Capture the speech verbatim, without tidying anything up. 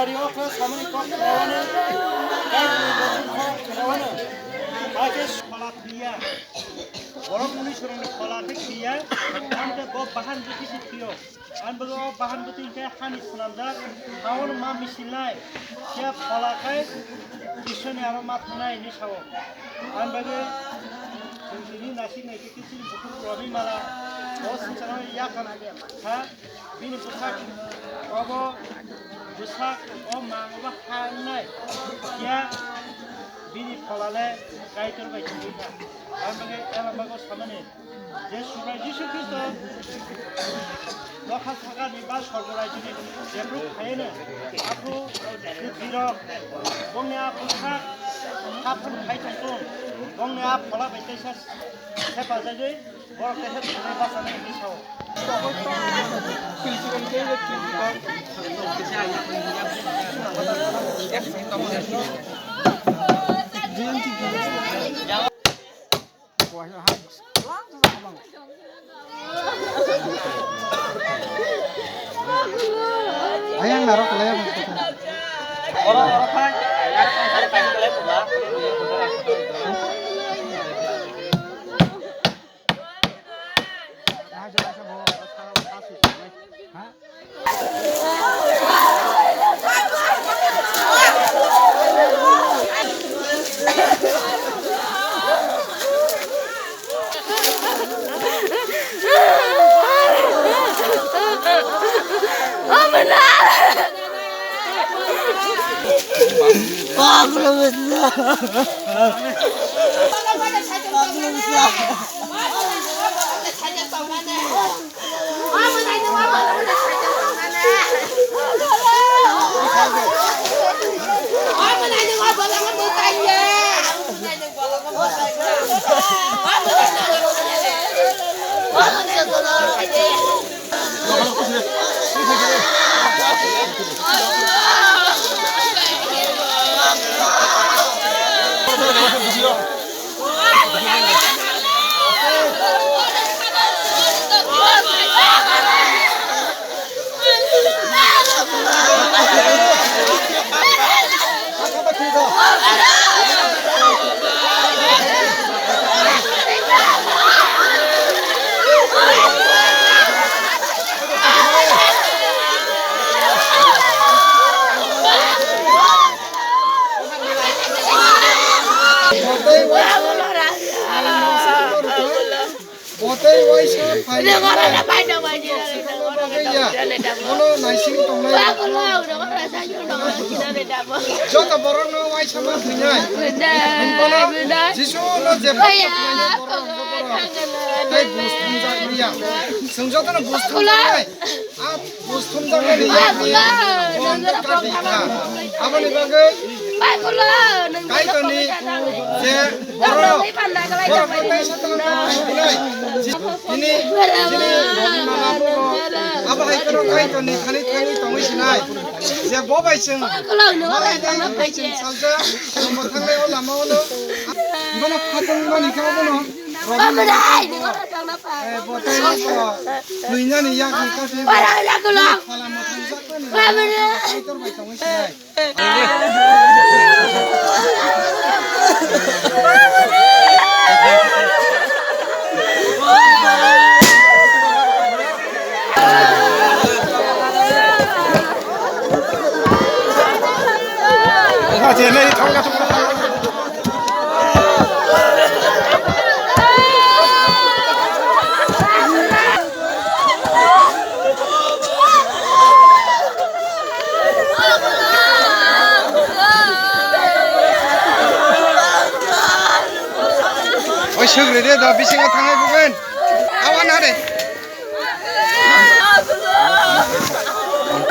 Ori o khe samani kok khnaono, kok khnaono. Hakhe phola thwiya. Borok muni swrwngni phola khe thwiya. Amtwi bo bahan bwtwi se thwiyo. Ang bagwi o bahan bwtwi khe hani swnamjak. Haono ma misilnai. Khe phola khai Iswrani aro ma thwngnai hinwi sao. Ang bagwi chwng tini naisik naisik khe chini bukhuk rwmwi mala. O swngcharno yakar ha. Bini bwsak obo bwsak o mang obo ha wngnai. Phiya bini pholale Kaitor bai chumui kha. Ang bagwi ela bago samani je Subrai Jisu Khristo nokha sakani ba sorgo raijoni jephru phaiyano aphru kwthwirok bongni a bwsak haphuru khai tongthung, bongni a phola bai teisa sepajagwi. Ayang narok le. Botei waisa phainai. Bono naising tongnai. Joto borokno waisa ma thwinai. Himphano Jisu no je borok himphano tei bus thumjak liya. Chwng jotono bus thumjaknai. A bus thumjaknai ni yakni bo hwnkhe kati kha. Aboni bagwi Kaitorni je borok, borok tei satang tini, tini, abo hai kheno Kaitorni thani thani tongwi sinai. Je bo bai chwng, bo bai chwng salsa, chwng bo thanglai o lama o no. Bono phatang mani kha bono. Robi mani kha bono. Eh, bo tei bo thwinani yakni kati bo. Phala mo thangjakmani. Kaitor bai tongwi sinai. Oi, sugri de, do bisingo thangai bugen. Awan hade.